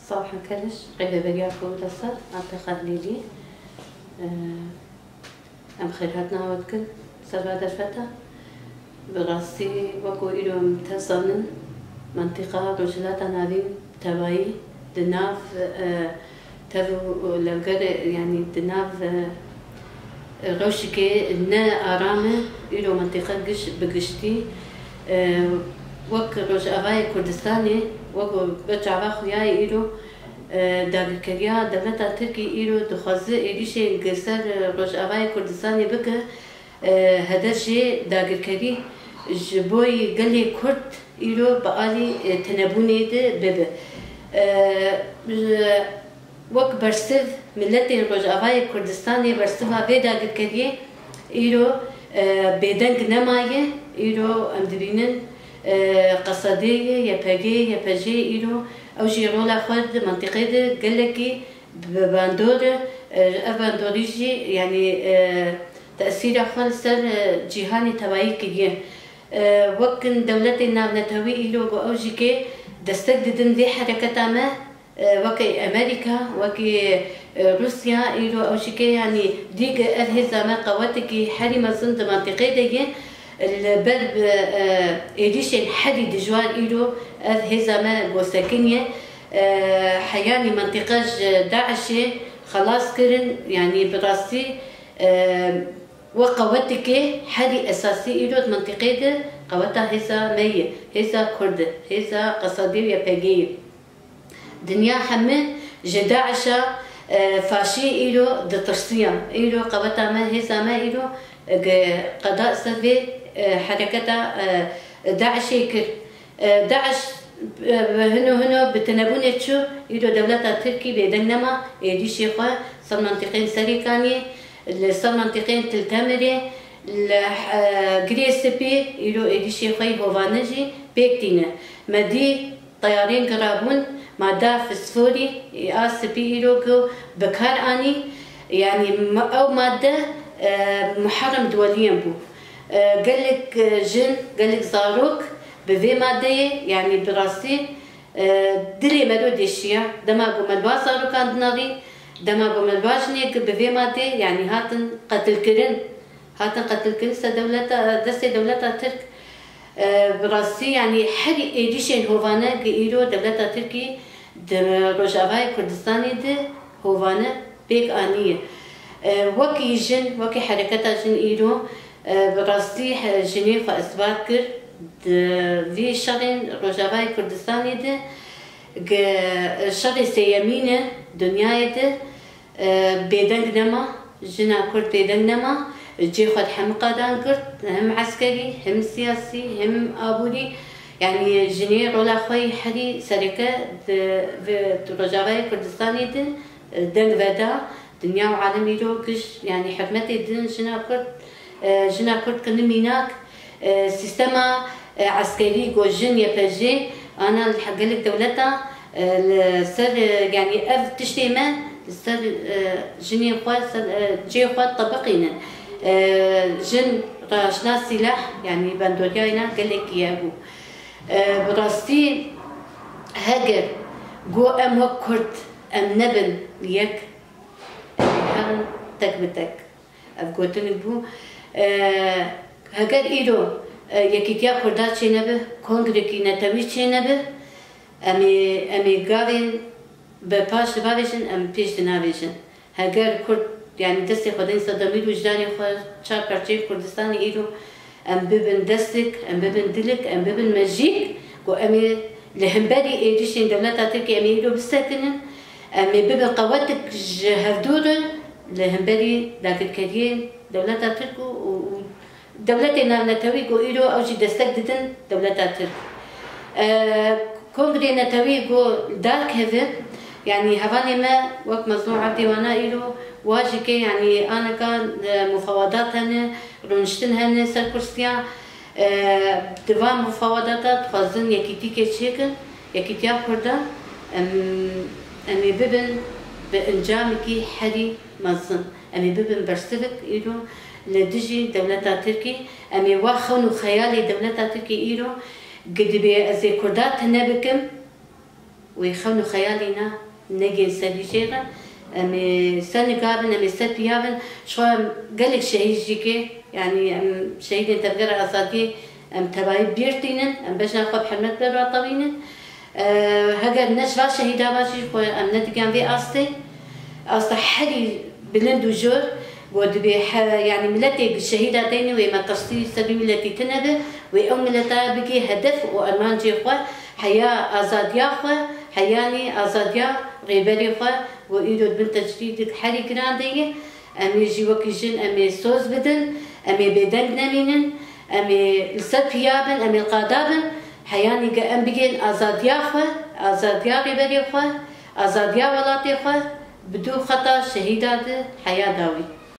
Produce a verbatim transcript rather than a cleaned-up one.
Salih Keliş, rêveberiya Komîta Ser, Atiqa Hilîlî. Em xêrhatina we dikin ser va derfeta. Bi rastî, wek ku îro em tev zanin, mentiqa Rojhilata Navîn tevayî di nav, e, tev û lewger, yanî di nav, e, rewşikê ne aram e. Îro mentiqa giş-, bi giştî, e, wek Rojavayê Kurdistanê, wek ku bi çava xuyayê îro, e, dagirkeriya dewleta Tirkî îro dixwaze êrîşên li ser Rojavayê Kurdistanê bike, e, hedef jê dagirkerî ji bo gelê Kurd îro bi alî, e, tinebûnê de bibe. E, ji, wek bersiv miletên Rojavayê Kurdistanê bersiva vê dagirkeriyê îro, e, bêdeng nemaye. Îro em dibînin, e, Qesedê ye, Y P G, Y P J îro ew jî rola xwe di mentiqê de gelekî bi bandor e. Ev bandorî jî, yanî, e, tesîra xwe li ser, e, cîhanê tevayî kiriye. E, wek dewletên navnetewî îro ku ew jî kê destek didin vê hereketa me, e, wekî Amerîka, wekî, e, Rûsya, îro ew jî kê, yanî dî ku ev hêza me qewetekî herî mezin di mentiqê de ye, li ber bi, e, êrîşên herî dijwar îro ev hêza me gosekiniye. E, heyanî mentiqe ji DAIŞê xelas kirin, yanî bi rastî, e, wek qewetekê herî esasî îro di mentiqê de qeweta hêza me ye, hêza Kurd e, hêza Qesedê û Y P G'ê ye. Dinya heme ji DAIŞa, e, faşî îro ditirsiya. Îro qeweta me, hêza me îro, e, ge-, qeda ser vê, e, hereketa, e, DAIŞê kir. E, DAIŞ, e, hino hino bi tinebûnê çû, îro dewleta Tirkî bêdeng nema, êrîşê xwe ser mentiqên Serêkaniyê, li ser mentiqên Til Temirê, li, e, Girê Spî, îro êrîşê xwe yî hovane jî pêk tîne. Me dî teyarên girabûn, mada fosforî, A spî îro ku bi kar anî, yanî ma-, ew madde, e, muherrem duweliyên bû. E, gelek, e, jin, gelek zarok bi vê madeyê, yanî bi rastî, e, dilê me do deşiya. Dema ku me li ba zarokan dinarî, dema ku me li ba jinê ku bi vê madê, yanî hatin qetilkirin, hatin qetilkirin ser dewleta, destê dewleta Tirk. E, bi rastî, yanî herî êrîşên hovane ku îro dewleta Tirkî di Rojavayê Kurdistanê de hovane pêk aniye. E, wekî jin, wekî hereketa jin îro, e, bi rastî he-, jinê xwe isbat kir. Di vî şerên Rojavayê Kurdistanê de, ge-, şerê sêyemîn e dinyayê de, e, bêdeng nema, jina Kurd bêdeng nema, cê xwe di hemû qadan girt, hem eskerî, hem siyasî, hem aborî. Yanî jinê rola xwe yî herî sereke di, di Rojavayê Kurdistanê de, e, deng veda. Dinya û alem îro giş, yanî hurmetê din jina Kurd, e, jina Kurd kirine mînak. E, sîstema, e, eskerî ku jin Y P G ana li he-, gelek dewleta, e, li ser, e, yanî ev tiştê me li ser, e, jinên xwe, ser, e, cihê xwe tebiqînin. E, jin raşna sîlah, yanî bandoriyayna gelekî ye bû. E, bi rastî heger ku em wek Kurd em nebin yek, em ê herin tek bi tek. Ev gotinik bû. E, heger îro, e, yekîtiya Kurda çênebe, kongrekî netewî çênebe, em ê, em ê gavên bi paş dibavêjin, em pêş dinavêjin. Heger Kurd, yanî destê xwe dayîn ser demîr û wijdanê xwe, çar parçeyên Kurdistanê îro em bibin destik, em bibin dilik, em bibin mejîk, ku em ê li hemberî êrîşên dewleta Tirkiyê em ê îro bisekinin, em ê bibin qewetik ji hevdû re li hemberî dagirkeriyên dewleta Tirk û, û, û dewletên navnetewî ku îro ew jî destek didin dewleta Tirk. E, Kongrê Netewî ku darkeve, yanî hevalê me wek Mezlûm Ebdî wana îro wa jî ke, yanî aneka, e, mufawedat hene, rûniştin hene ser kursiya. E, di van mufawedata dixwazin yekîtîkê çêkin, yekîtiya Kurdan, em, em ê bibin bi encamekî herî mezin. Em ê bibin bersivik îro li dijî dewleta Tirkî. Em ê wa xewn û xeyalê dewleta Tirkî îro, ku dibê ez ê Kurda tune bikim, Wê xewn û xeyalî ne, negên ser vî jê re. Em ê ser nika bin, em ê ser piya bin. Ji xwe em gelek şehîd jî kê, yanî em şehîdên Tevgera Azadiyê, em tevayî bîr tînin, em bejna xwe bi hurmet ber ratewînin. E, heger ne ji va şehîda va jî xwe em nedigiyan vê astê. Asta herî bilind û jor, ku dibê he, yanî miletê bi şehîda teyne wê me qestî ser vî miletî tine be, wê ew mileta bigê hedef û armancê xwe, heya azadiya xwe, heyanî azadiya rêberê xwe, ku îro di bin tecrîdek herî giran de ye. Em ê jî wekî jin em ê soz bidin, em ê bêdeng nemînin, em ê li ser piya bin, em ê qada bin, heyanî ge em bigên azadiya xwe, azadiya rêberê xwe, azadiya welatê xwe, bi dû xeta şehîda di heya dawî.